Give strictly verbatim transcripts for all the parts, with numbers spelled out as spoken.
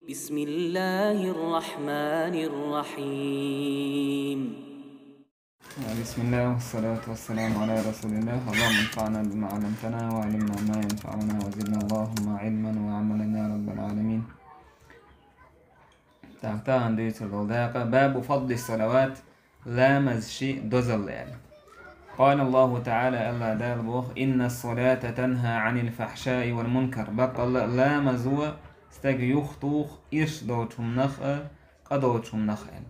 بسم الله الرحمن الرحيم. بسم الله والصلاة والسلام على رسول الله. اللهم انفعنا بما علمتنا وعلمنا ما ينفعنا وزدنا اللهم علما وعملا يا رب العالمين. Так, тахана дийцар долу дакъа. باب فضل الصلوات. Ламазашан дозалла аьлла. قال الله تعالى, Аллах Дала боху: إن الصلاة تنهى عن الفحشاء والمنكر. Баккъалла а ламазо стаг юхатуху ирча долчу хӀуманах а, къа долчу хӀуманах а аьлла.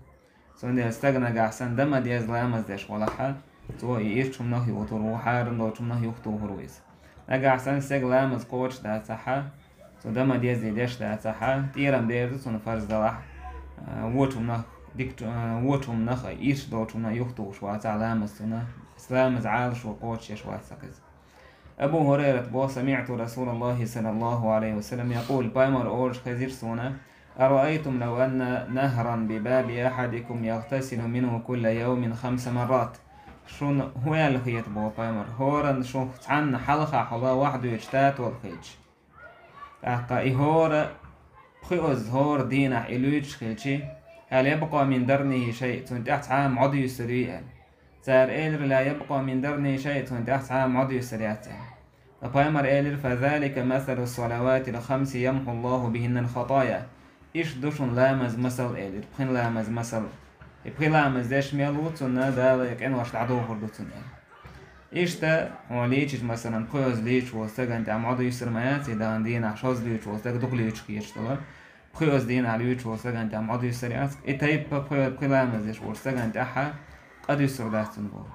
Цундела стаг нагахь санна дан ма деза ламаз деш валахь, цо и ирча хӀуманах юхатур ву, хьарам долчу хӀуманах юхатухур ву иза. Нагахь санна стаг ламаз кхочуш дацахь, цо дан ма деззий деш дацахь, тӀера ма деза цунна фарз далахь, а, вочу хӀуманах, дикачу, а, вочу хӀуманах а, ирча долчу хӀуманах юхатухуш вацахь ламаз цунна, ламаз Ӏалашо кхочушъеш вац-кх иза. Абу ХӀурайрата боху: سمعت رسول الله صلى الله عليه وسلم يقول, пайхамар олуш хезира суна: أرأيتم لو أن نهرا بباب أحدكم يغتسل منه كل يوم خمس مرات. Шуна хӀун аьлла хета, боху пайхамар, хӀоранна шух цхьанна хьалха хьала ваьхьа доьдучу татол хилча? ТӀаккха и хӀора пхоьазза хӀора дийнахь и луьйчуш хилча, هل يبقى من درنه شيء, цунна тӀехь цхьа а мӀод юьссур юй аьлла. Цара элира: لا يبقى من درنه شيء, цунна тӀехь цхьа а мӀод юьссур яц аьлла. Ткъа пайхамар элира: فذلك مثل الصلوات الخمس يمحو الله بهن الخطايا. Иштта ду шуна ламазан масал, элира, пхи ламазан масал. И пхи ламаз деш мел ву, цунна Дала и къинош дӀадохур ду цунна, аьлла. Иштта хьуна лийчича, масалан, пхоьазза лийча волу стагана тӀехь мӀод юьссур ма яц, и дан дийнахь шозза лийча волу стаг дукха лийчуш хеташ долу. Пхоьазза дийнахь лийча волу стагана тӀехь мӀод юьссур яц, и тайпа пхи-, пхи ламаз деш волу стагана тӀехь къа дуьссур дац цунна, боху.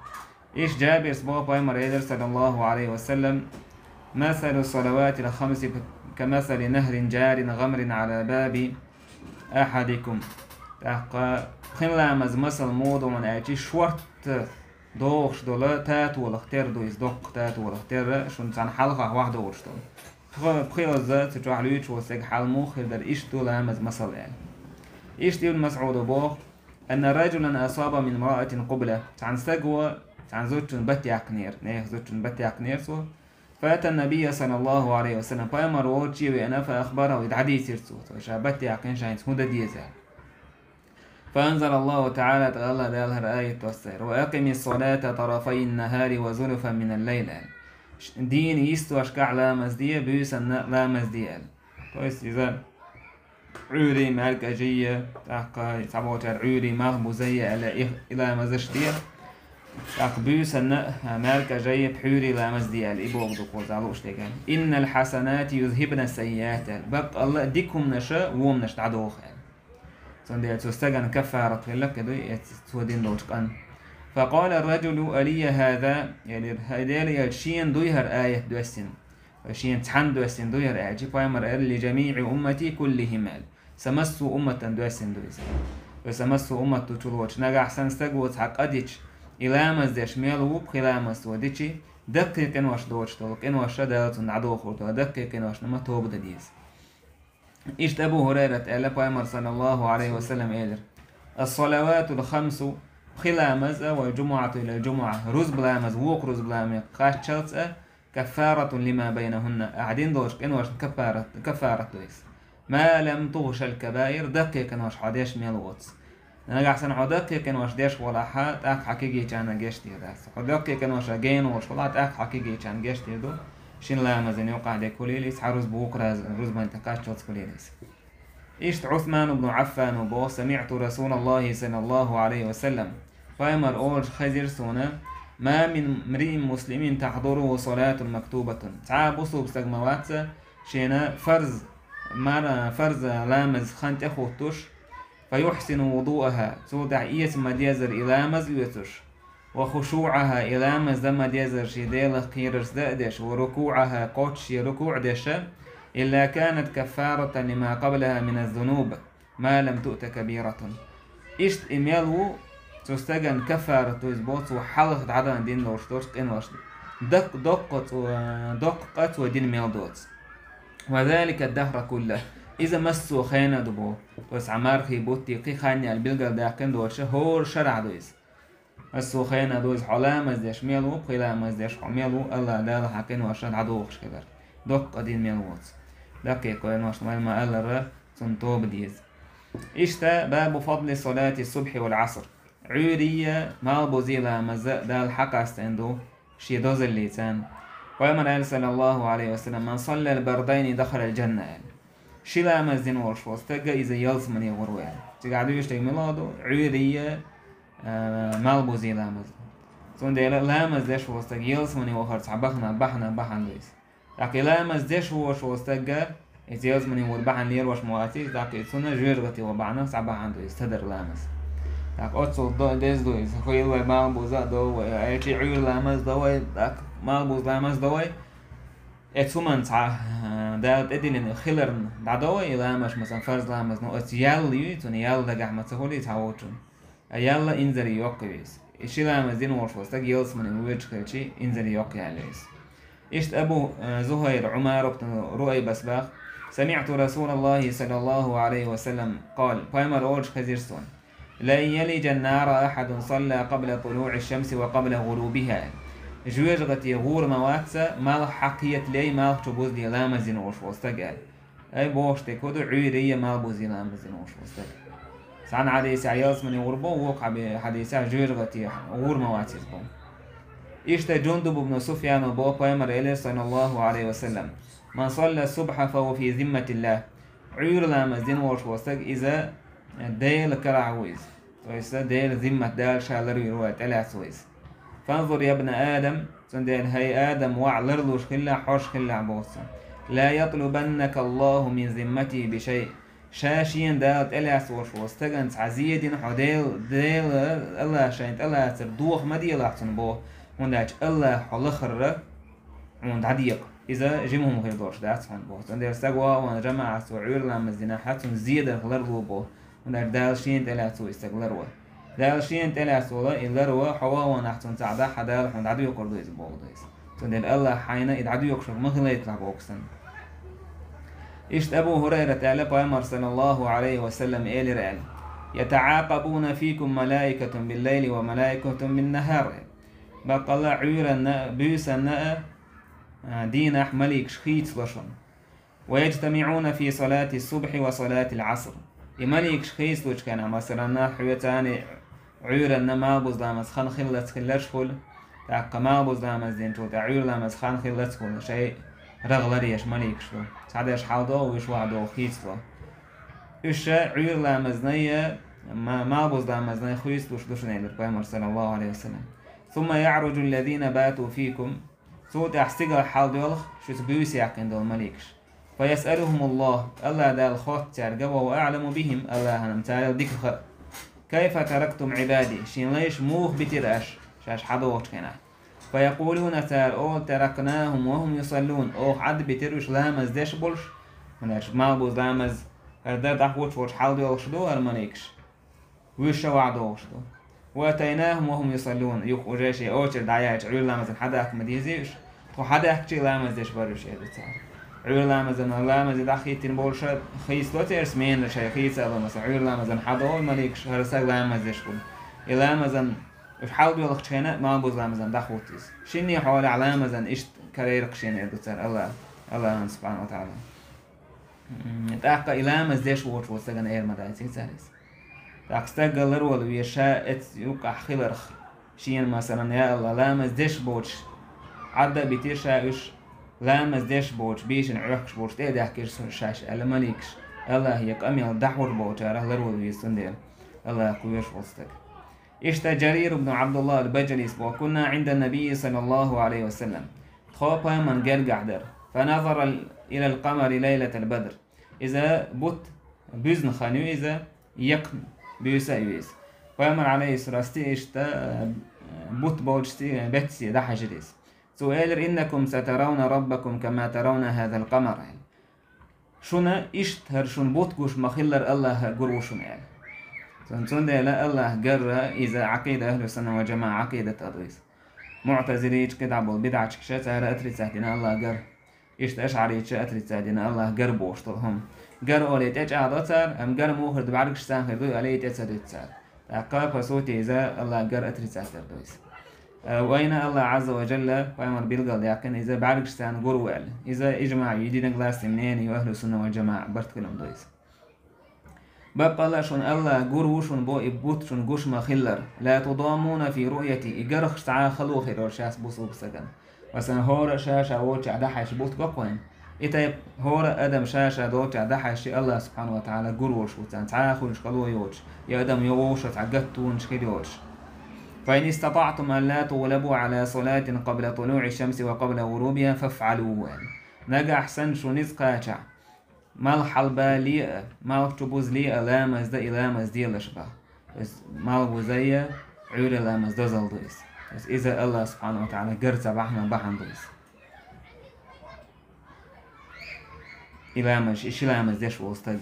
Иштта Джабирс боху, пайхамар элира, صلى الله عليه وسلم: مثل الصلوات الخمس كمثل نهر جار غمر على باب أحدكم. ТӀаккха пхи ламазан масал муха ду аьлча, шортта догӀуш долу татолах тера ду иза, доккха татолах тера, шуна цхьана хьалха ваьхьа догӀуш долу. Пхи-, пхоьазза цу чохь луьйчу волу стеган хьал муха хир дара, иштта ду ламазан масал, аьлла. Иштта Ибн МасӀуда боху: أن رجلا أصاب من امرأة قبلة. Цхьана стага, цхьана зудчунна бат яьккхинера, нехан зудчунна бат яьккхинера цо. فأتى النبي صلى الله عليه وسلم, пайхамар волчу веана, فأخبره, и дӀадийцира цо, цо ша бат яьккхина, ша хӀинца хӀун дан деза аьлла. فأنزل الله تعالى, тӀаккха Аллах Дала хӀара аят доссийра: وأقم الصلاة طرفي النهار وزلفا من الليل, аьлла. Ш-, дийна йистошкахь ламаз де, буьйсанна ламаз де, аьлла. То есть иза Ӏуьйрий, маьркӀажий, тӀаккха цхьаболчара Ӏуьйрий, малхбузий аьлла, и, и ламазаш де. ТӀаккха буьйсанна, а, маьркӀажий, пхьуьйрий ламаз де аьлла, и бохург ду кхузахь лууш дерг. إن الحسنات يذهبن السيئات, аьлла. Баккъалла а дика хӀуманаш воманаш дӀадоху, аьлла. Цундела цу стагана каффарат хилла кхин дуй, эццо дина долчу къан. فقال الرجل: ألي هذا؟ Элира, хӀай Делан элча, шена дуй хӀара аят доьссина? Вай шена цхьанна доьссина дуй хӀара аьлча, пайхамар элира: لجميع أمتي كلهم, аьлла. Сан массо а умматана доьссина ду иза. Вай сан массо а уммат ду чулоцуш, нагахь санна стаг ву цхьа къа дича, и ламаз деш мел ву, пхи ламаз цо дича, даккхий къинош доцуш долу, къинош Дала цунна дӀадохур долу, даккхий къиношна ма тоба дан деза. Иштта Абу ХӀурайрата аьлла, пайхамар, саллаллаху Ӏалайхи ва саллам, элира: الصلوات الخمس, пхи ламаз а, والجمعة إلى الجمعة, рузба ламаз вукху рузба ламе кхаччалц а, كفارة لما بينهن, ахь дина долчу къиношна каффарат, каффарат ду иза. ما لم تغش الكبائر, даккхий къинош хьо деш мел воцу. Нагахь санна хьо даккхий къинош деш волахь, тӀаккха хьан кегийчарна гечдийр дац. Хьо даккхий къиноша гена волуш волахь, тӀаккха хьан кегийчарна гечдийр ду. Шина ламазан юкъахь дерг хуьлийла иза, цхьа рузба вукху раз-, рузбан тӀе кхаччалц хуьлийла иза. Иштта Ӏусман ибн Ӏаффана боху: سمعت رسول الله صلى الله عليه وسلم, пайхамар олуш хезира суна: ما من امرئ مسلم تحضره صلاة مكتوبة. Цхьа а бусулба стаг ма вац, шена фарз, мара, фарз ламаз хан тӀе хӀуттуш, فيحسن وضوءها, цул тӀаьхьа эца ма-деззара и ламаз оьцуш, وخشوعها, и ламаз дан ма-деззара шен Делах кхерарца дан а деш, وركوعها, кхоччуш шен рукуӀ деш, إلا كانت كفارة لما قبلها من الذنوب ما لم تؤت كبيرة. Иштта и мел ву, цу стагана каффарат ду иза боху, цо хьалха дӀадахана дина долуш долчу къиношна. Даккха, доккха цо, доккха къа цо дина мел доцу. وذلك الدهر كله. Иза массо а хенахь ду боху. Цо цхьа мархий, бутти, кхин хан яьлла билгалдаьккхина доцуш, хӀора шарахь ду иза. Массо а хенахь ду иза, хьо ламаз деш мел ву, пхи ламаз деш хьо мел ву, Аллах Дала хьан къиношна дӀадохуш хилар. Доккха къа дина мел воцу. Даккхий къиношна вай ма-аллара, цунна тоба деза. Иштта бабу фадли салати субхи вал аср. Ӏуьйрийя, малхбузий ламаз а Дала хьакъастийна ду шен дозаллица. Пайхамара аьлла, саллаллаху алейхи ва саллям: «Ман саллал бардайни дахалал джанна», аьлла. Ши ламаз дина волуш волу стаг а иза ялсамане гӀур ву аьлла. Цигахь дуьйцуш дерг мила ду? Ӏуьйрийя, а, малхбузий ламаз. Цундела ламаз деш волу стаг ялсамане вахар цхьа бахана, бахьана, бахьана ду иза. ТӀаккха и ламаз деш воцуш волу стаг а, иза ялсамане гӀур бахьана лелош ма вац иза, тӀаккха и цунна жоьжахати ван бахьана, цхьа бахьана ду иза, тадар ламаз. ТӀаккха оццул до-, деза ду иза, хуйла вай малхбуза а до вай, а, эчи Ӏуьйра ламаз до вай, тӀаккха малхбуза ламаз до вай. Эцу хӀуманна цхьа, а, Дала тӀедиллина хиларна дӀадо вай, и ламаз, масалан, фарз ламаз, ну, оцу ял юй, цунна ял дагахь ма ца хуьлий цхьа вочун. Ял а инзаре йоккха ю иза. И ши ламаз дина волуш волу стаг ялсамане воьдуш хилча, инзаре йоккха яьлла ю иза. Иштта Абу, э, Зухайр Ӏумар ибн Руайбас баха: «Самиъту Расулаллахи саллаллаху алейхи ва саллям къала», пайхамар олуш хезира суна: «Лан ялиджан нара ахьадун салла къабла тулуӀи шамси ва къабла гӀурубиха». Жоьжахати гӀур ма вац, малх хьакхетале, малх чу бузале ламаз дина волуш волу стаг аьлла. Ай, бохуш дерг хӀун ду, Ӏуьйрийя, малхбузий ламаз дина волуш волу стаг. Цхьана хьадисехь ялсамане гӀур бу, вукху хьаби-, хьадисехь жоьжахати гӀур ма вац иза бу. Иштта Джундуб ибн Суфьяно боху, пайхамара элира, саллаллаху алейхи ва саллям: «Ман салла субхьа фа хува фи зимматиллах». Ӏуьйра ламаз дина волуш волу стаг иза Делан карахь ву иза. То есть, Делан зиммат, Дала ша ларвийр ву аьлла, тӀелаьцна ву иза. «Фанзур, я бна Адам», цундела, хӀай Адам воӀ, ларлуш хилла, хьожуш хилла боху цо. «Ла ятлубаннака Аллаху мин зимматихи бишай». Ша шена Дала тӀелаьцна волуш волу стагана цхьа зе дина хьо Дела, Дела, Аллах шайна тӀелацар доха ма делахь цунна боху, хӀунда аьлча Аллах хьо лахарра хьуна дӀадекъа. Иза жима хӀума хир долуш дац хьуна боху. Цундела стаг вахана жамаӀатца Ӏуьйра ламаз динахь, цунна зе дарх ларло боху. ХӀунда аьлча Дала шена тӀелаьцна ву и стаг ларва. Дала шена тӀелаьцна волу и ларва, хьо вахана нах цунна цхьаъ дахь, Дала хьуна дӀадоькъур ду иза боху ду иза. Цундела Аллах хьайна и дӀадоькъуш ма хилайталахь боху санна. Иштта Абу ХӀурайрата аьлла, пайхамар, саллаллаху алейхи ва саллям, элира аьлла: «ЯтаӀакъабуна фикум малаикатун биллайли ва малаикатун биннахар». Баккъалла Ӏуьйранна а, буьйсанна а, а, дийнахь маликаш хийцало шуна. «Ва яджтамиӀуна фи салати субхьи ва салати ал-Ӏаср». И маликаш хийцалучу хенахь, масалан, хьоьца Ӏуьйранна малхбуза ламаз хан хиллалц хилларш хуьлу, тӀаккха малхбуза ламаз динчул тӀаьхьа Ӏуьйра ламаз хан хиллалц хуьлу, шайн рагӀ ларъеш маликаш ду. Цхьадерш хьалдогӀу, вуьш вахьадогӀу хийцало. Уьш ша Ӏуьйра ламазнай а, ма-, малхбуза ламазнай а хуьйцалуш ду шуна, элира пайхамар, саллаллаху алейхи ва саллям. «Сумма яӀруджу аллазина бату фикум». Цул тӀаьхьа стигала хьалдоьлху шуьца буьйса яьккхина долу маликаш. «Фа ясъалухумуллах», Аллах Дала хотту цаьрга, «ва хува аӀламу бихим», Аллахана царел дика хаьа. «Кайфа тарактум Ӏибади», шен лайш муха битира аша, шаьш хьадогӀучу хенахь. «Фа якъулуна», цара олу: «Таракнахум ва хум юсаллун», оха Ӏад битира уьш ламаз деш болуш, хӀунда аьлча малхбуза ламаз хӀара дан дӀахӀуттуш волчу хьалдоьлхуш ду хӀара маликаш. Вуьш ша вахьадогӀуш ду. «Ва атайнахум ва хум юсаллун», юха уже шен очередь дӀаяьлча, Ӏуьйра ламазан хьадаккха ма дезий уьш. Тхо хьадаккхича а ламаз деш бара уьш, элира цара. Ӏуьйра ламазан, ламазе дӀахӀиттина болуш а хийцало церан сменаш, шайн хийца а ло, масалан, Ӏуьйра ламазан хьадогӀу маликаш, хӀара стаг ламаз деш хуьлу. И ламазан уьш хьалдоьлхучу хенахь а малхбуза ламазан дӀахӀутту иза. Шинне хьолехь ламазан иштта карайра-кх шена, элира цара, Аллах, Аллахана субхьана ва тагӀала. М, тӀаккха и ламаз деш воцуш волу стагана эр ма дац цара иза. ТӀаккха стаг ларвала веза ша эцу юккъахь хиларх. Шена, масалан, я Аллах, ламаз деш боцуш Ӏадда а битира ша уьш, ламаз деш боцуш, бийшина Ӏохкуш боцуш тӀе а даьхкира шаьш аьлла маликаш. Аллахе къамел дӀахьур болчарах ларвала веза цундела Аллах кхоьруш волу стаг. Иштта Джарир ибн Абдуллах аль-Баджалис боху: «Кунна Ӏинда набийи саллаллаху алейхи ва саллям». Тхо пайхамарна гергахь дара. «Фа назара илал къамари лайлатал бадр». Иза бутт буьзна хан ю иза, екхна буьйса а ю иза. Пайхамар, алейхиссалату, иштта, э, бутт болчу ци-, беттасе дӀахьаьжира иза. Цо элира: «Иннакум сатаравна раббакум кама таравна хазал къамар». Шуна иштта хӀара шуна бутт гуш ма-хиллара Аллаха гур ву шуна аьлла. Цун-, цундела Аллаха гар иза Ӏакъида ахьлу сунна вал джамаӀа Ӏакъидат а ду иза. МуӀтазилийчу кхидӀа болу бидӀатчикаша цара отрицать дина Аллаха гар. Иштта ашӀарийча отрицать дина Аллаха гар бохуш долу хӀума. Гар олий тӀечӀагӀдо цара, амма гар муха хир ду, бӀаьргаш царна хир ду, олий тӀе ца дуьту цара. ТӀаккха, по сути, иза Аллаха гар отрицать дар ду иза. Э, вайна Аллах Азза ва Джалла пайхамар билгалдаьккхина, иза бӀаьргаш царна гур ву аьлла. Иза ижмаъ ю, единогласный мнение ю ахьлу сунна вал джамаӀа, барт хилам ду иза. Баккъалла шуна АллахӀ гур ву шуна бо и бутт шуна гуш ма хиллара. لا تضامون في رؤيته, и гаргӀаш цхьа а хало хир йолуш яц бусалба стагана. Масала, хӀора а ша-ша волчохь дӀахьаьжча бутт бакъ вайн. И тайпа хӀора а адам ша-ша долчохь дӀахьаьжча, АллахӀ субхьанаху ва таӀала гур волуш ву царна, цхьа а хуьлуш хало йоцуш, я адам я вовшах цхьа гаттонаш хир йоцуш. فإن استطعتم أن لا تغلبوا على صلاة قبل طلوع الشمس وقبل غروبها فافعلوا, аьлла. Нагахь санна шу ницкъ кхачахь, малх хьалабалале а, малх чу бузале а ламаз дан, и ламаз делаш боху. То есть малх бузай а, Ӏуьйре ламаз дозалла ду иза. То есть иза АллахӀ субхьанаху ва таӀала гар ца бахьана бахьана ду иза. И ламаз, и ши ламаз деш волу стаг.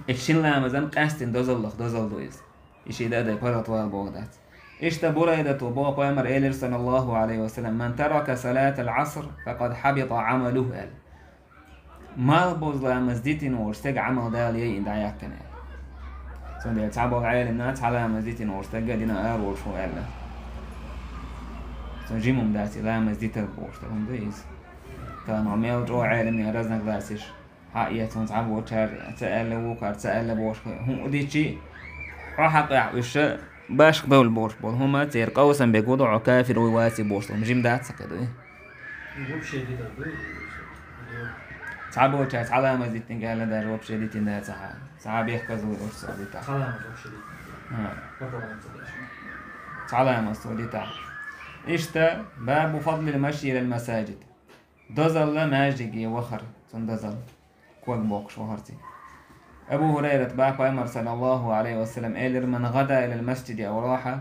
И шин ламазан къаьстина дозаллах дозалла ду иза. И ши дан а дай паргӀатвала боху дац. Иштта Бурайдата боху, пайхамар элира, саллаллаху Ӏалайхи ва саллам: من ترك صلاة العصر فقد حبط عمله, аьлла. Малх буза ламаз дитина волчу стеган Ӏамал Дала яйина дӀаяьккхина аьлла. Цундела цхьаболу Ӏеламнаха цхьа ламаз дитина волчу стеган динан ара волуш ву аьлла. Цуьнан жима хӀума дац и ламаз дитар бохуш, хӀума ду иза. Тахана мел чӀогӀа Ӏеламнехан разнаг лацийша, хьаэца цхьаболчара ца аьлла, вукхара ца аьлла бохуш, хӀума дичи, хьо хьакъехь уьш башха довла бохуш болу хӀума, церан къовсам бегу ду, хьо кафир вуй, ваций бохуш, хӀума жима дац ца кхидуй. Вообще дитар ду? Цхьаболчара цхьа ламаз диттинг аьлла, даже вообще дитина дац цхьа. Цхьа бехказло йолуш цо дитахь. Цхьа ламаз вообще дитина. ХӀа. Какого он задача? Цхьа ламаз цо дитахь. Иштта, باب فضل المشي إلى المساجد. Дозалла маьждиге вахар, цунна дозалла. Ког боккхуш вахар цигахь. Абу ХӀурайрата боху, пайхамар, саллаллаху Ӏалайхи ва саллам, элира: من غدا إلى المسجد أو راح,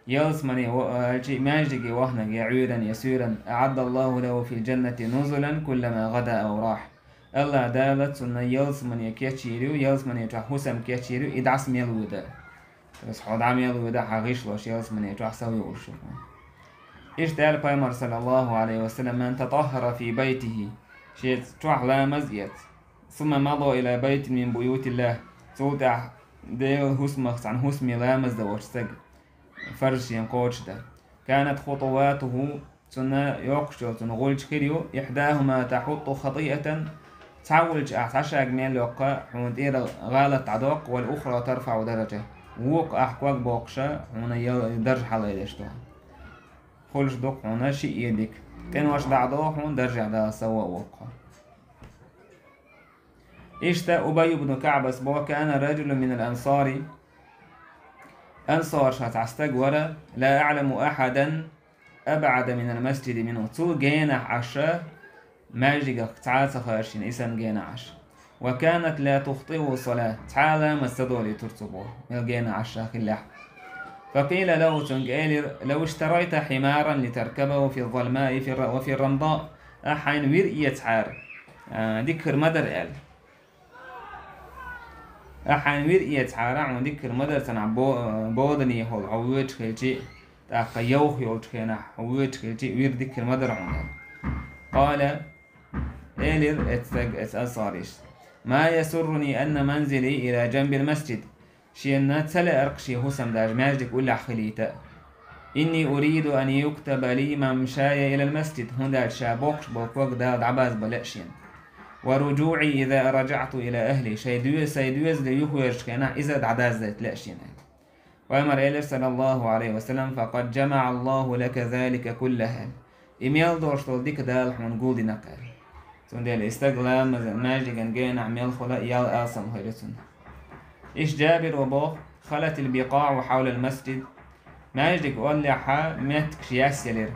ялсамане во-, аьлчи, маьждиге вахнарг я Ӏуьйран, я суьйран, أعد الله له في الجنة نزلا كلما غدا أو راح. АллахӀ Дала цунна ялсамане кечйийр ю, ялсамане чохь хӀусам кечйийр ю, и дӀаса мел вуьда. Аса хьо дӀа мел вуьда, хьан гӀишлош ялсамане чохь сов йолуш ю хьуна. Иштта аьлла пайхамар, саллаллаху Ӏалайхи ва саллам: من تطهر في بيته, шен чохь ламаз эца. ثم مضى إلى بيت من بيوت الله, цул тӀаьхьа Делан хӀусамах цхьана хӀусаме ламаз дан волчу стаг, фарз шен кхочушдан. كانت خطواته, цунна йоккхуш йолу цунна гӀулч хир ю, إحداهما تحط خطيئة, цхьа гӀулч ахь цхьа шаг мел йоккха, хьуна тӀера гӀалат дӀадоккху, والأخرى ترفع درجة, вукху ахь ког боккхуша, хьуна ял-, даржа хьалайдеш ду. Хуьлуш ду-кх хьуна шиъ дика. Къинош дӀа а догӀу хьуна, даржехь Дала сов а воккху. Иштта Убай ибн КаӀбас боху: كان رجل من الأنصار, ансаршах цхьа стаг вара, لا أعلم أحدا أبعد من المسجد منه, цул генахь Ӏаш маьждигах цхьа а ца хаьара шена, и санна генахь Ӏаш. وكانت لا تخطئه صلاة, цхьа а ламаз ца долуьйтура цо боху, мел генахь Ӏаш ша хиллехь. فقيل له, цуьнга элира: لو اشتريت حمارا لتركبه في الظلماء في الر-, وفي الرمضاء, ахь хьайна вир эцахьара, а, дика хир ма дара аьлла. Ахь хьайна вир эцахьара, хьуна дика хир ма дара, цхьана бо-, бодане хьо воьдуш хилчи, тӀаккха йовха йолчу хенахь хьо воьдуш хилчи, вир дика хир ма дара хьуна. قال, элира эцу стага, эцу ансарша: ما يسرني أن منزلي إلى جنب المسجد. Шена ца лаьара-кх шен хӀусам даже маьждиг уллехь хилийта а. إني أريد أن يكتب لي ممشاي إلى المسجد, хӀунда аьлча ша боккхуш болу ког Дала дӀабазбан лаьа шена. ورجوعي إذا رجعت إلى أهلي, шайн доьз-, сайн доьзале юхавоьжучу хенахь иза дӀадаздайта лаьа шена. Пайхамар элира, саллаллаху Ӏалайхи ва саллам: فقد جمع الله لك ذلك كله. И мел долуш долу дика Дала хьуна гулдина-кх аьлла. Цундела и стаг ламазан маьждиган генахь мел хуьлу ял алсам хир ю цунна. Иштта Джабира боху: خلت البقاع حول المسجد. Маьждиг оллехьа меттигаш яьсса елира.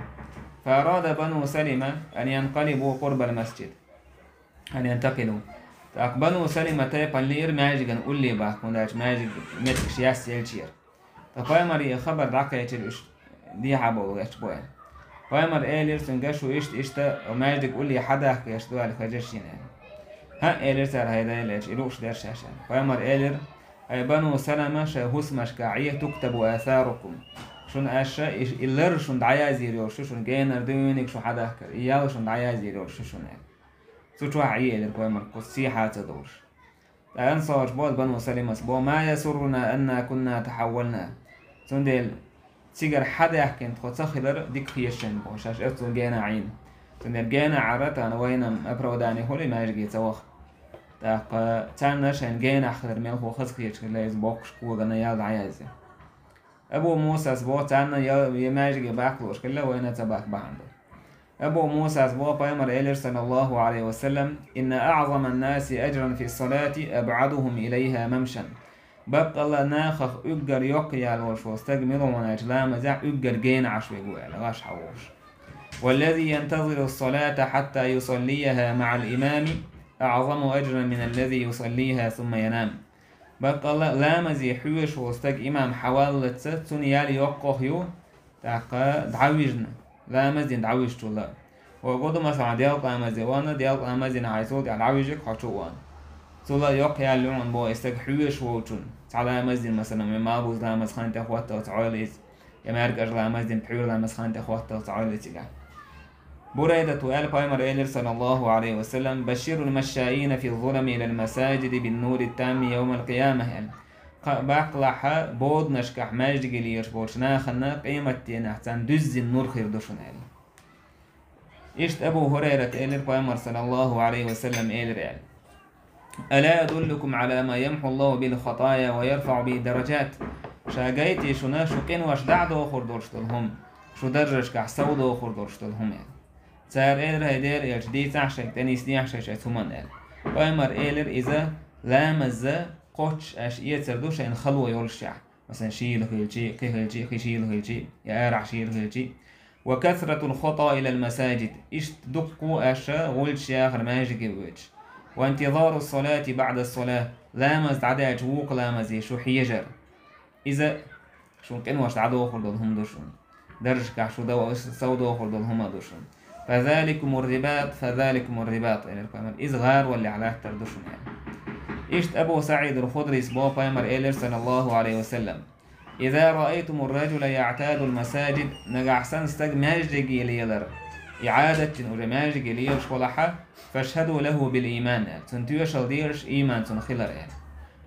فأراد بنو سلمة أن ينقلبوا قرب المسجد. أن ينتقلوا. ТӀаккха Бану Салима тайпана лиира маьждиган улле бахка, хӀунда аьлча маьждиг меттигаш яьсса елчера. Ткъа пайхамаре и хабар дӀакхечира уьш дехьа бовла гӀерташ бу аьлла. Пайхамар элира цуьнга: шу иштта, иштта маьждиг улле хьадахка гӀерташ ду аьлла хезира шена аьлла. ХӀаъ, элира цара, хӀай Делан элча, и лууш дара шаьш аьлла. Пайхамар элира: хӀай Бану Салама, шайн хӀусамашкахь Ӏе, تكتب آثاركم. Шуна аша и, и лар шуна дӀаязйийр йолуш ю шуна, генара дуьйна шу хьадахкар, и ял шуна дӀаязйийр йолуш ю шуна аьлла. Цу чохь Ӏе, элира пайхамар, кхуза сехьа а ца долуш. Ткъа ансарша боху, Бану Салимас боху: ما يسرنا أنا كنا تحولنا. Цундела цигара хьадаьхкина тхо ца хилар дика хета шайна боху, шаьш оццул гена Ӏийна. Цундела гена Ӏара тахана вайна оправдание хуьлу маьждиге ца ваха. ТӀаккха царна шайн генахь хилар мелхо хазахеташ хилла, иза боккхуш когана ял дӀаязъе. Абу Мусас боху, царна я, я маьждиге баккхалуш хилла, вайна ца баккха бахьана ду. Абу Мусас боху, пайхамар элира, саллаллаху алейхи ва саллям: «Инна аъзаман наси аджран фи салати абъадухум илайха мамшан». Баккъалла нахах уггар йоккха ял волуш волу стаг мила ву аьлча, ламазехь уггар гена Ӏаш вегу аьлла, гӀаш хьавогӀуш. «Валлази янтазиру салата хьатта юсаллияха маъал имами аъзаму аджран миналлази юсаллиха сумма янам». Баккъалла ламазе хьоьжуш волу стаг имам хьаваллалца, цунна ял йоккхах ю, тӀаккха дӀавижна, ламаз дина дӀавижчул а. Хьо гу ду, масала, делкъа ламазе вахана, делкъа ламаз дина хьайсул тӀехь дӀавижиг хьо чу а вахана. Цул а йоккха ял ю хьуна боху и стаг хьоьжуш волчун. Цхьа ламаз дина, масала, вайн малхбуза ламаз хан тӀе хӀотталц Ӏойла иза. Я маьркӀажа ламаз дина, пхьуьйра ламаз хан тӀе хӀотталц Ӏойла иза цигахь. Бурайдата аьлла, пайхамар элира, саллаллаху алейхи ва саллям: «Башширул машшаина фи зулами илал масаджиди бин нури тамми йовмал кияма», аьлла. Кхаа баккхалахьа боданашкахь маьждиге лелаш болчу нахана къематденахь царна дуьззина нур хир ду шуна аьлла. Иштта Абу Хурайрата элира, пайхамар, саллаллаху алейхи ва саллям, элира аьлла: «Ала адуллукум ала ма ямхьу Аллаху бил хатая ва ярфау бихи дараджат?» Ша гайти шуна шу къинош дӀа а дохур долуш долу хӀума, шу даржашкахь сов дохур долуш долу хӀума аьлла. Цара элира: «ХӀай Делан элча, дийцахь шайга, тӀе нисдехьа шайша оцу хӀуманна», аьлла. Пайхамар элира: «Иза ламазза кхоччуш аша эцар ду шайна хало йолушехь». Масалан, шийла хилчий, кхин хилчий, кхин шийла хилчий, я арахь шийла хилчий. «Ва касратул хата илал масаджид». Иштта дуккха аша гӀулчаш яхар маьждиге воьдуш. «Ва интизару салати баъда сала». Ламаз дӀадаьлча вукху ламазе шу хьежар. Иза шун къинош дӀадохур долу хӀума ду шуна. Даржашкахь шу дов-, сов дохур долу хӀума ду шуна. «Фазаликумур рибат, фазаликумур рибат», элира пайхамар. Иза гӀароллехь латтар ду шуна аьлла. Иштта Абу СаӀидул Худрис боху, пайхамар элира, саллаллаху алейхи ва саллям: «Иза раайтумур раджула яътадул масаджид», нагахь санна стаг маьждиге лелар, и Ӏадат дина уже маьждиге лелаш валахьа, «фашхаду лаху бил иман», аьлла. Цунна тоьшалла делаш, иман цунна хилар аьлла.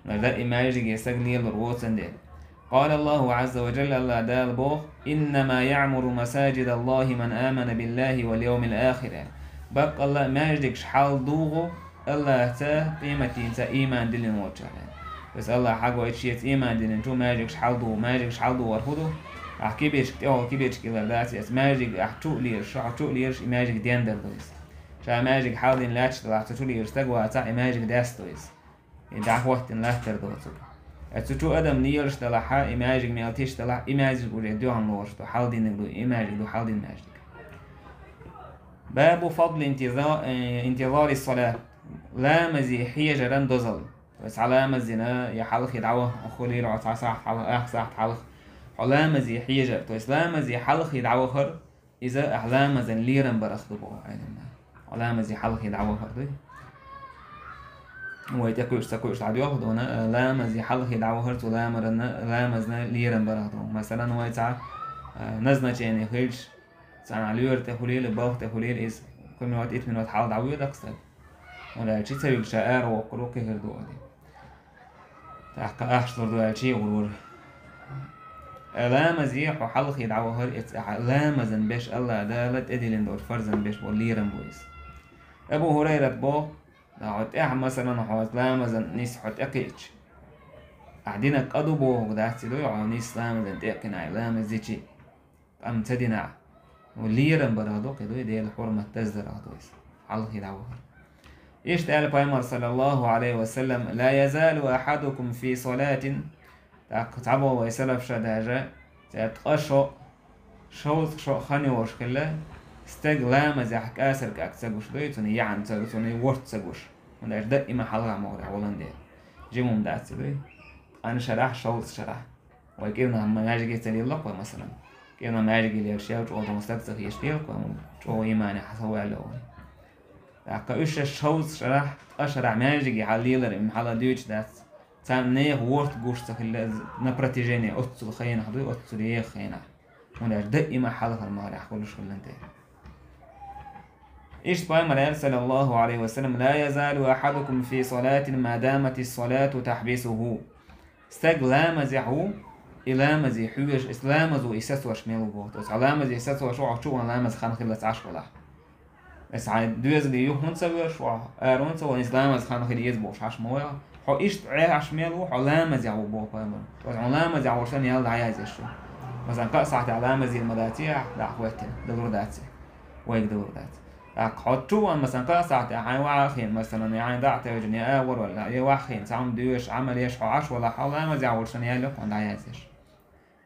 Мара даим маьждиге стаг лелур воцан дела. Къала Аллаху Ӏазза ва Джалла, Аллах Дала боху: «Иннама яъмуру масаджид Аллахи ман амана биллахи вал йовмил ахир». Баккъалла маьждигаш хьалдугӀу Аллахца, къематдийнца иман диллина волчара. Иза Аллах хьагойту шеца иман диллинчу маьждигаш хьалдугӀу. Маьждигаш хьалдугӀур хӀун ду? Ахь кибечка тӀехула кибечка илар дац, эца маьждиг ахь чу а лелаш, хьо чу а лелаш, и маьждиг дендар ду иза. Ша маьждиг хьалдина лаьтташ далахь, цу чу лелаш стаг вацахь, и маьждиг даьсса ду иза. И дӀахӀоттина латтар доцург. Э, цу чу адам лелаш далахьа, и маьждиг мел тиш далахь, и маьждиг уже доьхна лоруш ду, хьалдинниг ду, и маьждиг ду, хьалдина маьждиг. Бабу фадли интиза-, э, интизари сала. Ламазе хьежаран дозал. То есть, хьан ламаз дина, я хьалхе дӀаваха, хулийра хьо цхьа сахьт хьалха, ах сахьт хьалха. Хьо ламазе хьежар. То есть, ламазе хьалхе дӀавахар, иза ахь ламазан лерам барах ду боху Ӏеламнаха. Ламазе хьалхе дӀавахар дуй. Вай тӀе кхуьуш, ца кхуьуш дӀадоьлху дуна, ламазе хьалхе дӀавахар цу ламаранна, ламазна лерам барах ду. Масалан, вай цхьа, а, назначение хилча, цхьана лоьра тӀе хуьлийла, балха тӀе хуьлийла, иза кху минот, итт минот хьалха дӀавоьдакх стаг. ХӀунда аьлча ца вигча ара воккхур ву, кхихир ду аьлла. ТӀаккха ахча лур ду аьлча, гӀур вара. Ламазе хьо хьалхе дӀавахар, эца ахьа ламазан беш Аллах Дала тӀедиллина долу фарзан беш болу лерам бу иза. Абу ХӀурайрат боху, хьо тӀехь, масалан, хьо ламазан нис хьо тӀекхиъча, ахь динан къа ду бохург дац и дуй, хьо нис ламазан тӀекхина, ламаз дичи. Амма ца динахь, лерам барах ду, кхин дуй, Делан хьурмат даздарах ду иза. Хьалхе дӀавахар. Иштта аьлла пайхамар, саллаллаху алейхи ва саллям: «Ла язалу ахьадукум фи салатин». ТӀаккха цхьаболу вай салафша даже, цӀе ткъа шо, шовзткъа шо хан йолуш хилла, стаг ламазехь кӀасар кӀаг ца гуш дуй, цунна яхьан ца, цунна ворт ца гуш. ХӀунда аьлча даима хьалха могӀарехь волан дела. Жимум дац ца дуй. Ткъан шарахь, шовзткъа шарахь. Вай кӀирнах маьждиге ца леллакх вай, масалан. КӀирнах маьждиге лелаш ял чӀогӀа долу стаг ца хеташ леллакх вай, чӀогӀа имане хьан со ваьлла вай. ТӀаккха уьш шовзткъа шарахь, ткъа шарахь маьждиге хьал лелар, им хьала дуьйцуш дац. Царна нехан ворт гуш ца хилла на протяжении оццул хенахь дуй, оццул еха хенахь. ХӀунда аьлча даима хьалхара могӀарехь хуьлуш хилла тӀе. Иштта пайхамар аьлла, саллаллаху алейхи ва саллям: «Ла язалу ахьадукум фи салатин ма даматис салату тахьбисуху». Стаг ламазехь ву, и ламазе хьоьжуш, и ламазо и сацош мел ву боху. Аса ламазе сацош ву, хьо чу ван ламаз хан хилла ца Ӏаш валахь. Аса хьайн доьзале юха хӀунда ца воьрзуш, хьо ара хӀунда ца воьрзуш, ламаз хан хила еза бохуш Ӏаш ма ваха. Хьо иштта Ӏехаш мел ву, хьо ламазехь ву боху пайхамара. Аса хьуна ламазехь волуш санна ял дӀаяздеш шу. Масалан, кхаа сахьтехь ламаз йина ма дац ахь, дӀа а хӀоьттина, далур дац. Вайга далур дац. ТӀаккха хьо чу ван, масалан, кхаа сахьтехь хьайн ваха а хиъна, масалан, я хьайн дӀа а тевжина, я агӀор валла, я ваха а хиъна, цхьа хӀума доьшуш, Ӏамал еш хьо Ӏаш валахь, хьо ламазехь волуш санна ял йо хьуна дӀаяздеш.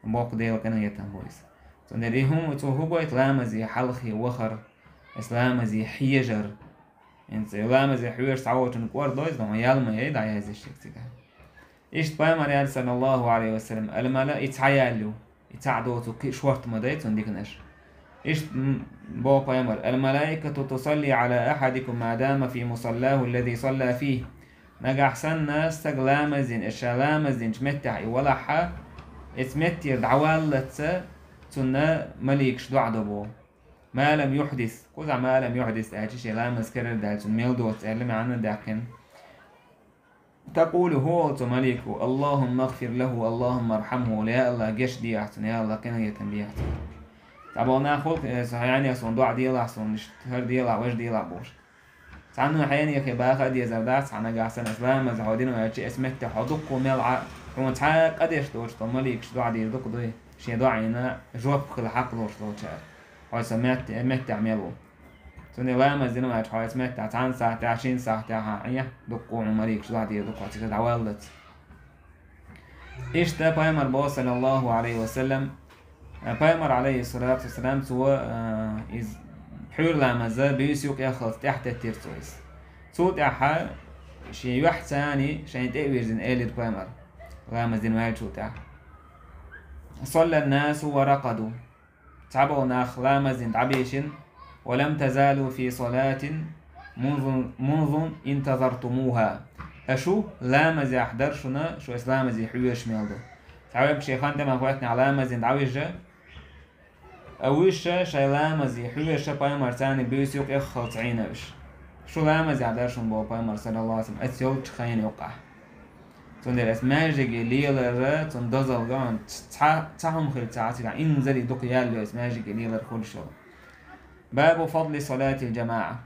Боккха Делан къинхетам бу иза. Цундела и хӀума, цо хӀун гойту ламазе хьалхе вахар, аса ламазе хьежар. ХӀинца и ламазе хьоьжуш цхьаволчун кӀордой иза, хьуна ял ма яй дӀаяздеш шега цигахь. Иштта пайхамар аьлла, саллаллаху Ӏалайхи ва саллам, ал-мала-, и цхьа ял ю, и цхьаъ доцу кхин шортта ма дай цунна диканаш. Иштта, м, боху пайхамар, ал-малаикату тусалли Ӏала ахьадикум ма дама фи мусаллаху аллази салла фийхи. Нагахь санна стаг ламаз дина, ша ламаз динчу меттехь и валахьа, эца меттера дӀаваллалц цунна маликаш доӀа до боху. Ма лам юхьдис, кхузахь ма лам юхьдис аьлча, шен ламаз карара даьлла цунна мел доцу аьлла маьӀна даьккхина. Такъулу, хӀун олу цу малико: «Аллахумма гӀфир лаху, Аллахумма архьамху», я АллахӀ, геч дехьа цунна, я АллахӀ, къинхетам бехьа цунна. Цхьаболу нах хуьлу, э, со хьенех суна доӀа делахь, суна иштта хӀара делахь, важа делахь бохуш. Цхьанна хьенехе баха а дезар дац, цхьа нагахь санна аса ламаз хьо дина ваьлча, эца меттехь хьо дуккха мел Ӏа, хьуна цхьа а къа деш доцуш долу маликаш доӀа дийр ду-кх дуй, шен доӀина жоп хила хьакъ лоруш долчара. Хьо сан метте-, меттехь мел ву. Цундела ламаз дина ваьлча хьо эца меттехь цхьана сахьтехь, шина сахьтехь а Ӏе, дуккха хьуна маликаш доӀа дийр ду-кх хьо цига дӀаваллалц. Иштта пайхамар боху, саллаллаху Ӏалайхи ва саллам, пайхамар, Ӏалайхиссалату вассалам, цо, а, иза пхьуьйра ламаза буьйса юкъа яххалц тӀаьхьатеттира цо иза. Цул тӀаьхьа шен юьхьца шайна тӀе а вирзина элира пайхамар, ламаз дина ваьллачул тӀаьхьа: «Салла ннасу ва ракъаду». Цхьаболу нах ламаз дина дӀабийшина: «Ва лам тазалу фи салатин мунзу, мунзу интазартумуха». Ашу ламазехь дара шуна, шу аса ламазе хьоьжуш мел ду. Цхьа верг шен хан тӀе ма хӀоьттинехь ламаз дина дӀавижча, а вуьйш шайн ламазе хьоьжуш пайхамар царниг буьйса юкъа яххалц Ӏийна уьш. Шу ламазехь дара шуна боху пайхамар, саллаллаху Ӏалайхи ва саллам, аса йолчу хенан юкъахь. Цундела аса маьждиге лелар цунна дозалла, цхьа, цхьа хӀума хилла ца Ӏа цигахь, инзаре дукха ял йо аса маьждиге лелар хуьлуш йолу. Бабу фадли салатил джамаӀа.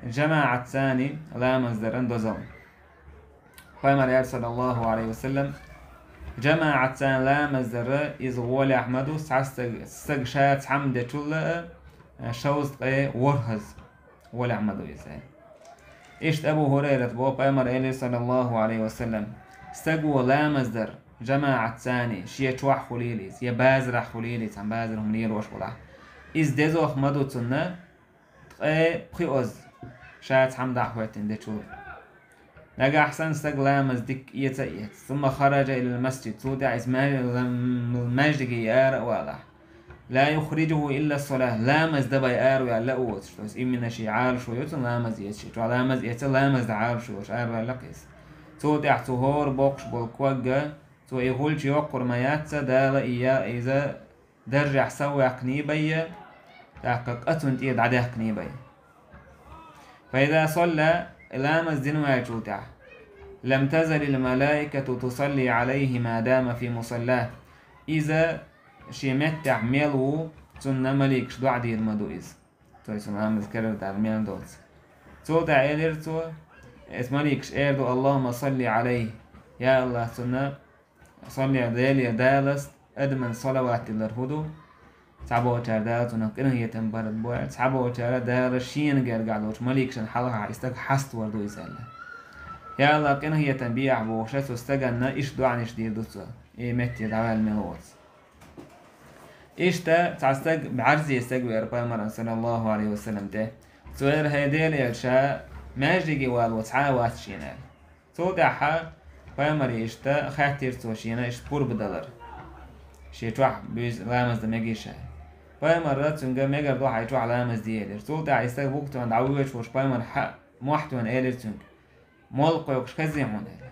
ЖамаӀатца ламаз даран дозалла. Пайхамар аьлла, саллаллаху Ӏалайхи ва саллам, жамаӀатца ламаз дара иза гӀолехь ма ду, цхьа стаг, стаг ша цхьамма дечул а, шовзткъе ворхӀаза гӀолехь ма ду иза. Иштта Абу ХӀурайрат боху, пайхамар элира, саллаллаху Ӏалайхи ва саллам, стаго ламаз дар жамаӀатца, шен чохь хуьлийла иза, я базарахь хуьлийла иза, цхьана базар хӀума лелош волахь, иза дезох ма ду цунна, ткъе пхиозза, ша цхьамма дӀа а хӀоьттина дечул. Нагахь санна стаг ламаз дикка эца а эцна, сумма хараджа илал масджид, цул тӀаьхьа иза ма-, лам-, маьждиге ара а валахь, ла юхриджуху илла ссалах, ламаз дан бен ара ваьлла а воцуш, то есть именно шен Ӏалашо ю цунна ламаз эца, шен чохь ламаз эца, ламаз дан Ӏалашо йолуш ара ваьлла-кх иза. Цул тӀаьхьа цу хӀора боккхуш болу ког, цо и гӀулч йоккхур ма яц, Дала и я-, иза даржехь сов ваьккхиний бен, тӀаккха къа цунна тӀера дӀадаьккхиний бен. Фа иза салла, ламаз дина ваьллачул тӀаьхьа, лам тазалил малаикату тусалли Ӏалайхи ма дама фи мусаллаху. Иза шен меттехь мел ву, цунна маликаш доӀа дийр ма ду иза. То есть ламаз карара даьлла мел доцу. Цул тӀаьхьа элира цо, эс маликаш эр ду: «Аллахумма салли Ӏалайхи». Я АллахӀ, цунна Салли, Деле, Далас адаман салават дилар хӀун ду? Цхьаболчара Дала цунах къинхетам бар бу аьлла, цхьаболчара Дала шена гергахь долчу маликашна хьалха и стаг хьаставар ду иза аьлла. Я АллахӀ, къинхетам бехьа бохуша цу стаганна иштта доӀанаш дийр ду цо, и метте дӀаваьлла мел воцу. Иштта цхьа стаг, бӀаьрзе стаг веара пайхамаран, саллаллаху Ӏалайхи ва саллам, тӀе. Цо эр: «ХӀей Делан элча, ша маьждиге вало цхьа а вац шена», – аьлла. Цул тӀаьхьа пайхамаре иштта хаьттира цо шена иштта пурба далар. Шен чохь буьйса ламаз дан мегий ша. Пайхамара цуьнга мегар ду хьайн чохь ламаз де элира. Цул тӀаьхьа и стаг вукхатоьхна дӀавоьдуш волуш пайхамар хьа-, мохь тоьхна элира цуьнга: «Молла кхойкхуш хезий хьуна?» – аьлла.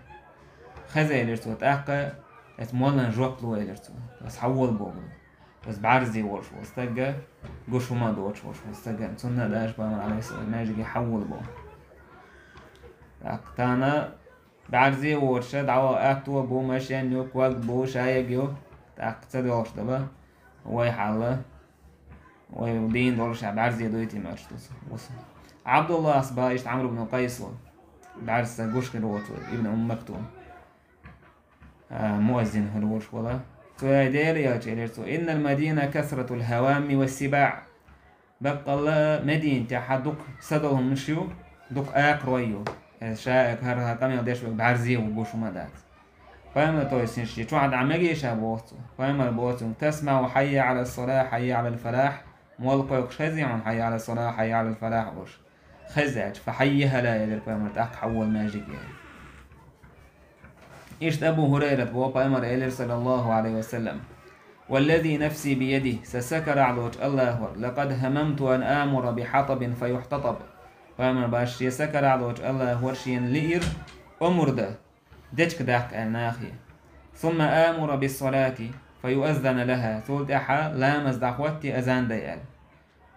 «Хеза», – элира цо, тӀаккха: «Эцу моллан жоп ло», – элира цо. «Ас хьан вола боху». Ас бӀаьрзе волуш волу стагга, гуш хӀума доцуш волуш волу стагга, цунна а даша пайхамар, Ӏалайхиссалам, маьждиге хьан вола боху. ТӀаккха тахана бӀаьрзе воцуша, дӀаваха атто бу, машен ю, ког бу, шаерг ю, тӀаккха ца доьлхуш дала вай хьал. Вай дийна долуш а бӀаьрзе дуй те моьттуш ду цо. Ӏабдуллас бах иштта Ӏамр ибн Къайсо, бӀаьрса гуш хир волчо, ибн Умм Мактум, а, муаззин хир волуш вала. Цо яй Дела элча элира цо: «Иннал Мадина касратул хӀавамми ва сибаӀ». Баккъалла Медина тӀехь дукха садолу хӀуманаш ю, дукха акхарой ю. Иза ша хӀара къамел деш верг бӀаьрзе ву гуш хӀума дац. Пайхамар, то есть, шен чохь дӀа мегий ша боху цо. Пайхамар боху цунга: «ТасмаӀу хьаййа Ӏала ссалахь, хьаййа Ӏалал фалахь». Молла кхойкхуш хезий хьуна хьаййа Ӏала ссалахь, хьаййа Ӏалал фалахь олуш? Хезча, фа хьаййа хӀала, элира пайхамар, тӀаккха хьан вола маьждиге. Иштта Абу ХӀурайрат боху, пайхамар элира, саллаллаху Ӏалайхи ва саллам: «Валлази нафси биядихь», сан са карахь долчу АллахӀора, «лакъад хӀамамту ан амура бихьатӀабин фа юхьтатӀаб». Пайхамар бац, шен са карахь долчу АллахӀора шена лиира омра дан, дечка даккха аьлла нахе. «Сумма амура биссалати фа юаззана лаха», цул тӀаьхьа ламаз дӀахӀотте, азан дай аьлла.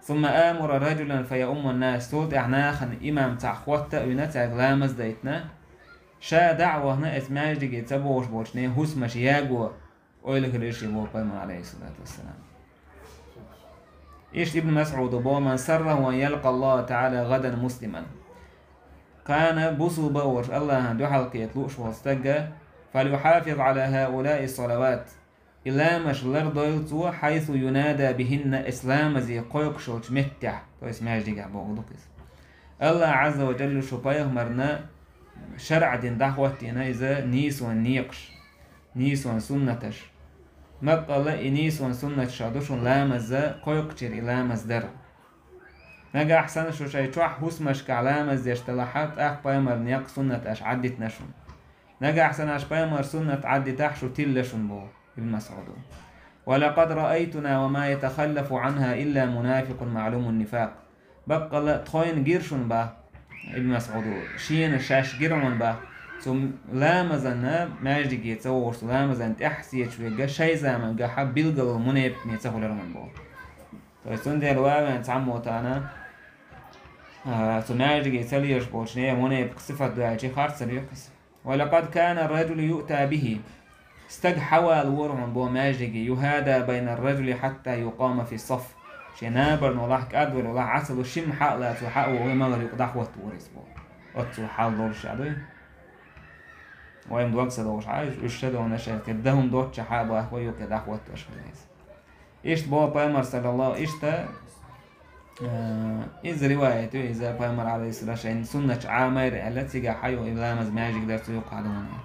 «Сумма амура раджулан фа яуммун нас», цул тӀаьхьа нахана имам цхьаъ хӀотта а вина, цаьрга ламаз дайтина. Ша дӀа а вахана, оцу маьждиге ца богӀуш болчу нехан хӀусамаш яго ойла хилира шен боху пайхамар, Ӏалайхиссалату вассалам. Иштта Ибн МасӀуда боху: «Ман сарраху ан ялкъа Аллаха таӀала гӀадан муслиман». Кхана бусулба а волуш АллахӀан дуьхьал кхета лууш волу стага, «фалюхьафиз Ӏала хӀаулаи ссалават». И ламазаш лардойла цо, «хьайсу юнада бихӀинна», оцу ламазе кхойкхуш йолчу меттехь, то есть маьждигехь бохург ду-кх иза. АллахӀ Ӏазза ва Джалла шу пайхамарна шарӀа дина дӀахӀоттийна иза нийсонан некъаш, нийсонан суннаташ. Баккъалла и нийсонан суннаташ ду шуна ламаза кхойкхучеран и ламаз дар. Нагахь санна шу шайн чохь хӀусамашкахь ламаз деш делахь, тӀаккха пайхамаран некъ, суннат аша Ӏаддитина шуна. Нагахь санна аша пайхамаран суннат Ӏаддитахь, шу тилла шуна боху Ибн МасӀуда. «Ва лакъад раайтуна ва ма ятахаллафу Ӏанха илла мунафикъун маӀлумун нифакъ». Баккъалла тхойна гира шуна бах, Ибн МасӀуда, шена шаьш гира хьуна бах, цу ламазана, маьждиге ца вогӀуш, цу ламазана тӀаьхьа сецаш верг шайн заманахь билггал мунепикъ ца хуьлура хьуна боху. То есть цундела ван цхьаммо тахана, а, цу маьждиге ца лелаш болчу нехан мунепикъ сифат ду аьлча, харцар ю-кх иза. «Ва лакъад кана ар-раджулу юъта бихӀи». Стаг хьавалора хьуна боху маьждиге, «юхӀада байна ар-раджули хьатта юкъама фи ссаф». Шен набарна валахь, кӀадвар валахь, Ӏа ца луш, шимма хьа а лаца, хьа а вогӀий, магӀар юкъа дӀахӀотта вора иза боху. Оццул хьал долуш а дуй. Вайн дог ца догӀуш Ӏа, уьш ша догӀу аша, кхин дан хӀума доццушехь а бахьа юкъа дӀахӀоттош хилла иза. Иштта боху пайхамар, саллаллаху, иштта, а, иза риваят ю, иза пайхамар, Ӏалайхиссалам, шайн суннаташ Ӏамайра аьлла, цигахь хьайо и ламаз маьждиг дар цу юккъахь дуьйна.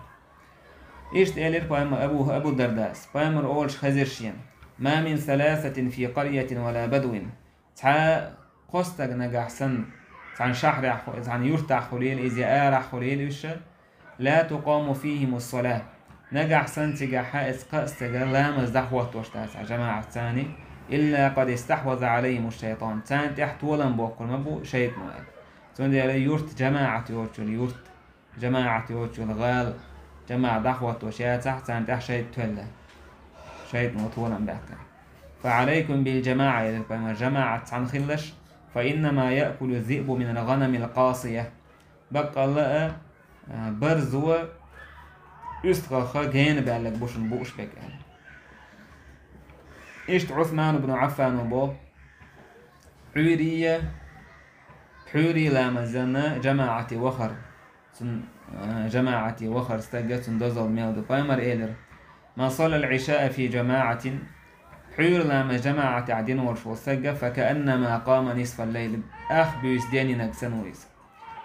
Иштта элира пайхамар Абу, Абу Дардас, пайхамар олуш хезира шена: «Ма мин саласатин фи къарьятин ва ла бадвин». Цхьа кхо стаг нагахь санна, цхьана шахьрехь ху-, цхьана юьртахь хуьлийла иза, я арахь хуьлийла уьш, «ла тукъаму фихӀиму ссалахӀ». Нагахь санна цигахь хьа эцу кхаа стага ламаз дӀахӀоттош дац хьа жамаӀатца, «илла къад истахьваза Ӏалайхиму шшайтӀан». Царна тӀехь толам боккхур ма бу шайтӀано аьлла. Цундела юрт жамаӀат йоцучул юрт, жамаӀат йоцучул гӀала, жамаӀат дӀахӀоттош яцахь, царна тӀехь шайтӀа тоьлла. ШайтӀано толам баьккхина. «Фа Ӏалайкум бил жамаӀа», элира пайхамар, жамаӀат цхьаьна хилалаш, «фа иннама яъкулу ззиъбу минал гӀанамил къасия». Баккъалла а, а, барзо уьстагӀах гена баьлларг бу шуна бууш берг аьлла. Иштта Ӏусман ибн Ӏаффано боху: Ӏуьйрий, пхьуьйрий ламазана жамаӀате вахар. Цун, а, жамаӀате вахар стага цун дозалла мел ду. Пайхамар элира: «Ман саллал Ӏишаа фи жамаӀатин», пхьуьйра ламаз жамаӀатехь дина волуш волу стага, «фа кааннама къама нисфал лайл», ах буьйса денйинарг санна ву иза.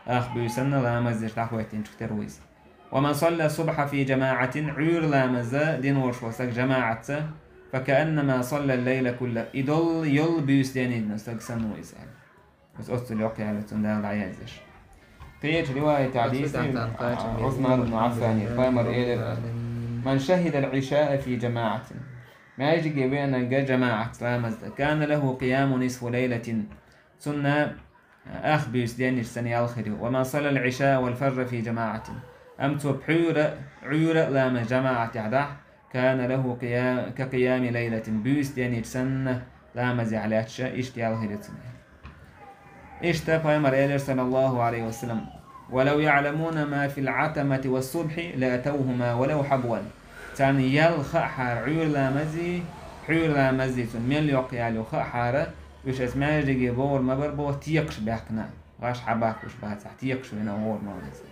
Ах буьйсанна ламаз деш дӀахӀоьттинчух тера ву иза. «Ва ман салла субхьа фи жамаӀатин», Ӏуьйра ламаза дина волуш волу стаг жамаӀатца, «фа кааннама салла лайла кулла», и долу йолу буьйса денйина стаг санна ву иза аьлла. Аса оццул йоккха яьлла цунна Дала дӀаязъеш. Кхечу риваятехь дийцина Ӏусман ибн Ӏаффане, пайхамар элира: «Ман шахидал Ӏишаа фи жамаӀатин». Маьждиге веанарг жамаӀатца ламаз дан, «кана лаху къияму нисфи лайлатин». Цунна ах буьйса денйича санна ял хир ю. «Ва ман саллал Ӏишаа вал фажра фи жамаӀатин». Амма цо пхьуьйра, Ӏуьйра а ламаз жамаӀатехь дахь, «кана лаху къия-, ка къиями лайлатин», буьйса денйича санна ламазехь лаьтташ, иштта ял хир ю цунна. Иштта пайхамар элира, саллаллаху Ӏалайхи ва саллам: «Ва лав яӀламуна ма фил Ӏатамати ва ссубхьи ла атавхума ва лав хьабван». Царна ял хаахьара Ӏуьйра ламазий, пхьуьйра ламазий цунна мел йоккха ял ю хаахьара, Уьш эс маьждиге богӀур ма бар бо текхаш баьхкина. ГӀаш хьабахкуш бацахь, текхаш вина гӀор ма веза.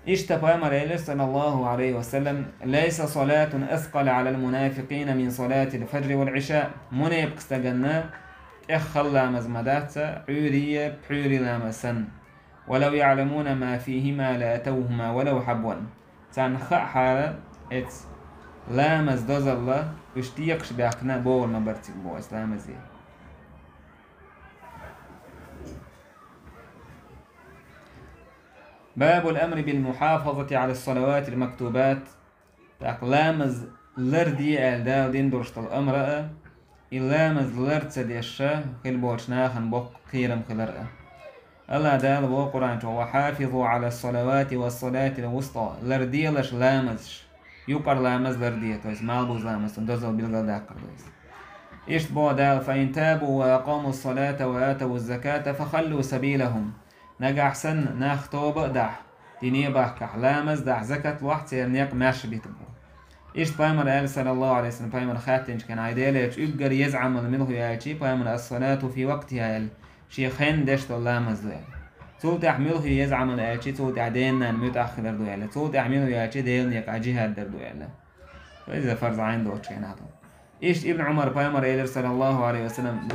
Иштта пайхамар элира, саллаллаху алейхи ва саллям: «Лейса салатун аскъала алал мунафикъина мин салатил фаджри вал иша». Мунепкъ стаганна тӀех хала ламаз ма дац, Ӏуьйрия, пхьуьйри ламаз санна. «Валав яъламуна ма фихима ла атавхума валав хьабван». Царна хаахьара эц ламаз дозалла, уьш текхаш баьхкина богӀур ма бар цига бо эс ламазе. Бабул амри бил мухафазати ала салаватил мактубат. ТӀаккха ламаз ларде аьлла Дала дина долуш долу амра а, и ламаз лар ца деш хила болчу нахана боккха кхерам хилар а. Алла Дала боху Къуръан чохь: «Ва хьафизу ала салавати ва салатил вуста». Ларделаш ламазаш. Юкъара ламаз ларде, то есть малбуза ламаз, цунна дозалла билгалдаккхар ду иза. Иштта боху Дала: «Фа ин табу ва акъаму салата ва атаву заката фа халлу сабилахум». Нагахь санна нах тоба а дахь, дине а бахкахь, ламаз дахь, закат лохь, церан некъ маьрша битарг бу. Иштта пайхамар аьлла, саллаллаху алейхи ва саллям, пайхамар хаьттинчу хенахь, ай Делерчу уггар еза Ӏамал муьлха ю аьлчи, пайхамар: «Ас-салату фи вактиха», аьлла, шен хенна деш долу ламаз ду аьлла. Цул тӀаьхьа муьлха ю еза Ӏамал аьлчи, цул тӀаьхьа ден-ненан муьтӀахь хилар ду аьлла, цул тӀаьхьа муьлха ю аьлчи, Делан некъа жихӀад дар ду аьлла. Иза фарз Ӏайн доцучу хенахь ду. Иштта Ибн Ӏумар пайхамар элира, саллаллаху алейхи ва саллям,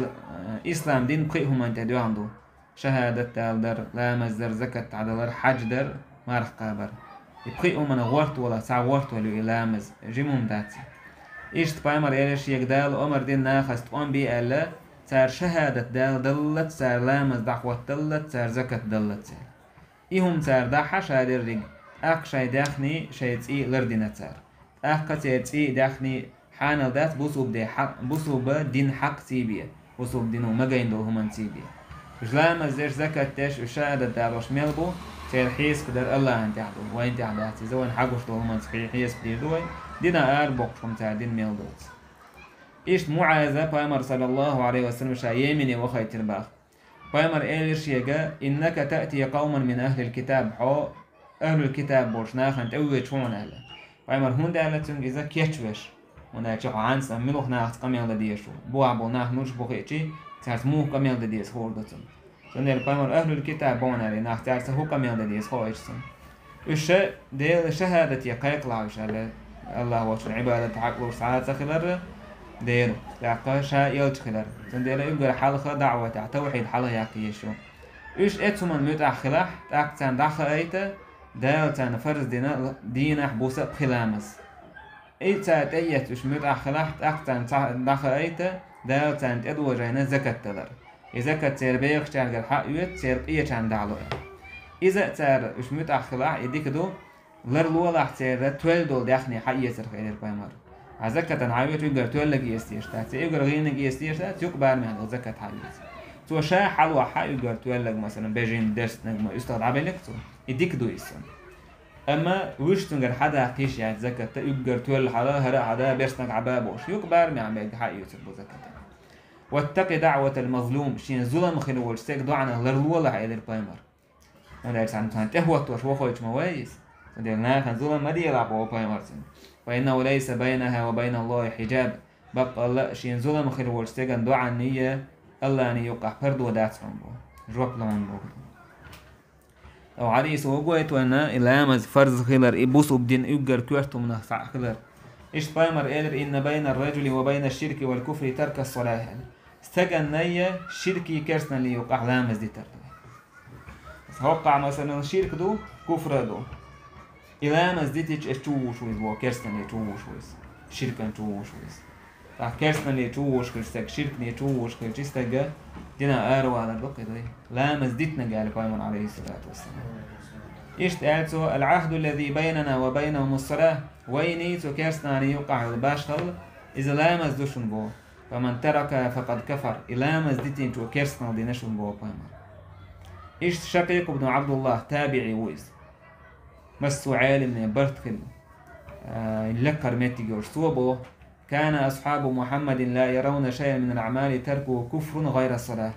ислам дин пхи а хӀуманна тӀе доьхна ду. Шахадат далар, ламаз дар, закат дӀадалар, хьаьж дар, марха кхабар. И пхи а хӀуманна гӀорта вала, цхьа гӀорта вала ю и ламаз, жима хӀума дац. Иштта пайхамар элира шега Дала омар дина нахаца тӀом бе аьлла, цара шахадат дала даллалц, цара ламаз дӀахӀотталлалц, цара закат даллалц аьлла. И хӀума цара дахьа ша дерриг, тӀаккха шайн даьхний, шайн цӀий лардина цара. ТӀаккха церан цӀий а даьхний хьанал дац бусулба де хьа-, бусулба дин хьакъ ций бе, бусулба дино магийна долу хӀуманна ций бе. Уьш ламаз деш, закат деш, уьш шахадат далош мел бу, церан хьесап дар Аллахьан тӀехь ду, вайна тӀехь дац иза, вайна хьагуш долу хӀуманца хье-, хьесап дийр ду вай, дина ара боккхуш хӀума цара дина мел доцу. Иштта МуӀаза пайхамар, саллаллаху алейхи ва саллям, ша Йемене вахийтира баха. Пайхамар элира шега: «Иннака таъти къавман мин ахлил китаб», хьо ахлул китаб болчу нахана тӀе воьдуш ву хьуна аьлла. Пайхамар хӀунда аьлла цуьнга иза кечвеш? ХӀунда аьлча хьо хьанца муьлха нахаца къамел дан дезаш ву. Бухахь болу нах муьлш бу хиъчи, цаьрца муха къамел дан деза хуур ду цунна. Цундела пайхамар ахлул китаб бу хьуна аьлла, нах цаьрца хӀун къамел дан деза хоуьйту цунна. Уьш ша Делан шахадате кхайкхалахь уьш аьлла, Аллах волчун Ӏибадат хьакъ луш цхьа а ца хилар, Дела, тӀаккха ша элча хилар. Цундела уггар хьалха даӀватехь, тавхьид хьалха яккха езаш ю. Уьш эцу хӀуманна муьтӀахь хилахь, тӀаккха царна дӀахаийта, Дала царна фарз дина дийнахь, буса а пхи ламаз. И цара тӀеэцна уьш муьтӀахь хилахь, тӀаккха царна ца-, дӀахаийта, Дала царна тӀедожийна закат далар. И закат церан бехачаьргара хьаоьцу, церан къечарна дӀалур. Иза а цара уьш муьтӀахь хилахь, и дика ду, ларлолахь церан тоьлла долу даьхни хьаэцарх, элира пайхамар. Хьан закатан хьаоьцу уггар тоьллаг эца дезаш дац, церан уггар гӀийланиг эца дезаш дац, юкъа барамехь долу закат хьаоьцу. Цо ша хьалавахь хьан уггар тоьллаг, масалан, бежин, дерстнаг ма уьстагӀ дӀабеллиг цо. И дика ду иза. Амма вуьш цуьнгара хьадаккха йиш яц закатта, уггар тоьлла хьала, хӀара а хьада, берстнаг хьаба бохуш. Юкъа барамехь берг хьаоьцур бу закатан. «Ваттакъи даъватал мазлум», шен зулам хилла волчу стеган доӀанах ларлолахь, элира пайхамар. ХӀунда аьлча цхьана тӀехӀоттош вохуьйтуш ма вай иза. Цундела нахана зулам ма делахь боху пайхамар цуьнга. «Фа иннаху лайса байнаха ва байна Аллахи хьиджаб». Баккъалла а шен зулам хилла волчу стеган доӀанний, Аллахьний юккъахь пардо дац хьуна боху. Жоп ло хьуна боху. Ау хьадийса ву гойту вайна и ламаз фарз хилар, и бусулба дин уггар коьрта хӀуманах цхьаъ хилар. Иштта пайхамар элира: «Инна байна ар-раджули ва байна аш-ширки вал куфри тарка ас-салах». Стаганнайя ширкий керстаналлий юкъахь ламаз дитар ду. ХӀоккхахь, масалан, ширк ду, куфра ду. И ламаз дитича, эс чу вуш ву иза боху, керстаналлий чу вуш ву иза, ширкан чу вуш ву иза. ТӀаккха керстаналлий чу вуш хилча стаг, ширкний чу вуш хилча стаг дина аравалар ду кхидой. Ламаз дитинарг аьлла пайхамар, алейхиссалату вассалам. Иштта аьлла цо: «Ал-Ӏахду аллази байнана ва байнахум ас-салах». Вайний цу керстаналлий юкъахь йолу башхалла, иза ламаз ду шуна боху. «Фаман таракаха факъад кафар». И ламаз дитинчо керстаналла дина шуна боху пайхамар. Иштта Шакъикъ ибн Ӏабдуллах, табиӀи ву иза. Массо а Ӏеламне барт хилла, а, лекхара меттиг йолуш цо боху: «Кана асхьабу Мухьаммадин ла яравна шайан мин ал-аъмали таркуху куфрун гӀайра ас-салах».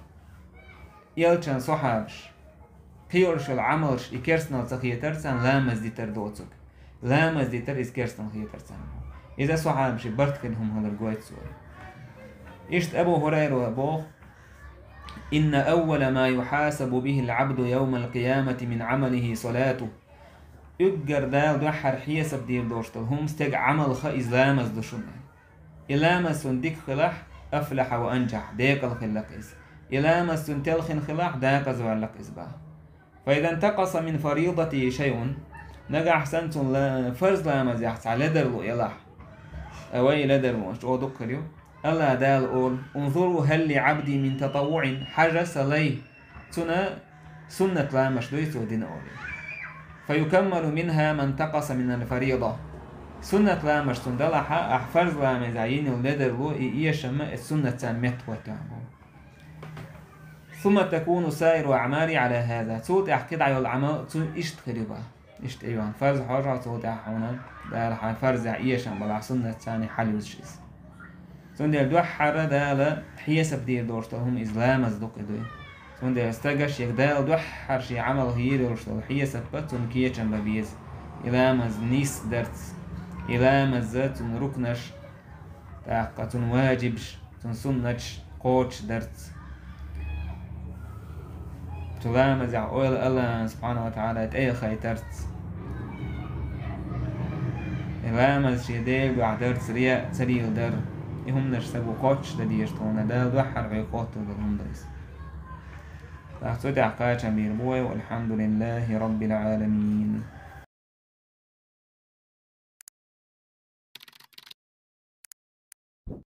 Элчан сахьабаш, кхин йолуш йолу Ӏамалш и керстаналла ца хетара царна, ламаз дитар доцург. Ламаз дитар иза керстаналла хетара царна. Иза сахьабашийн барт хилла хӀума хилар гойту цо. Иштта Абу ХӀурайра боху: «إن أول ما يحاسب به العبد يوم القيامة من عمله صلاته». Уггар Дала дуьххьара хьесап дийр долуш долу хӀума стеган Ӏамалх иза ламаз ду шуна. И ламаз цуьнан дика хилахь, «أفلح وأنجح», декъала хилла-кх иза. И ламаз цуьнан телхина хилахь, декъаза ваьлла-кх иза боху. «فإذا انتقص من فريضته شيء», нагахь санна цуьнан ла-, фарз ламазехь цхьа ледарло елахь. А вай ледарло чӀогӀа дукха хир ю. АллахӀ Дала олу: «انظروا هل لعبدي من تطوع», хьажа сан лай, цуьнан суннат ламазаш дуй цо дина олий. «فيكمل منها ما انتقص من الفريضة». Суннат ламазаш цуьнан далахь, ахь фарз ламазехь йина йолу ледарло, и эшам а, и суннат царна меттахӀоттийна боху. «ثم تكون سائر أعمالي على هذا». Цул тӀаьхьа кхидӀа йолу Ӏамал цу иштта хир ю боху. Иштта и ван фарз хьожахь, цул тӀаьхьа хьуна Дала хьан фарзехь эшам балахь, суннат царна хьалаюзуш иза. Цундела дуьххьара Дала хьесап дийр долуш долу хӀума иза ламаз ду-кх и дуй. Цундела стага шега Дала дуьххьара шен Ӏамалх йийр йолуш долу хьесап цунна кечам бан беза. И ламаз нийса дарца, и ламаз цуьнан рукнаш, тӀаккха цуьнан важибаш, цуьнан суннаташ кхочуш дарца. Цу ламазехь ойла АллахӀан субхьанаху ва тагӀала тӀе а хайтарца. И ламаз шен Делан дуьхьа дарца, рияъ ца леладар. И хӀуманаш стага кхоччуш дан дезаш тхуна, Дала дуьххьара хьоьга хоттур долу хӀума ду иза. ТӀаккха цу тӀехь кхачам бийр бу вай, والحمد لله رب العالمين.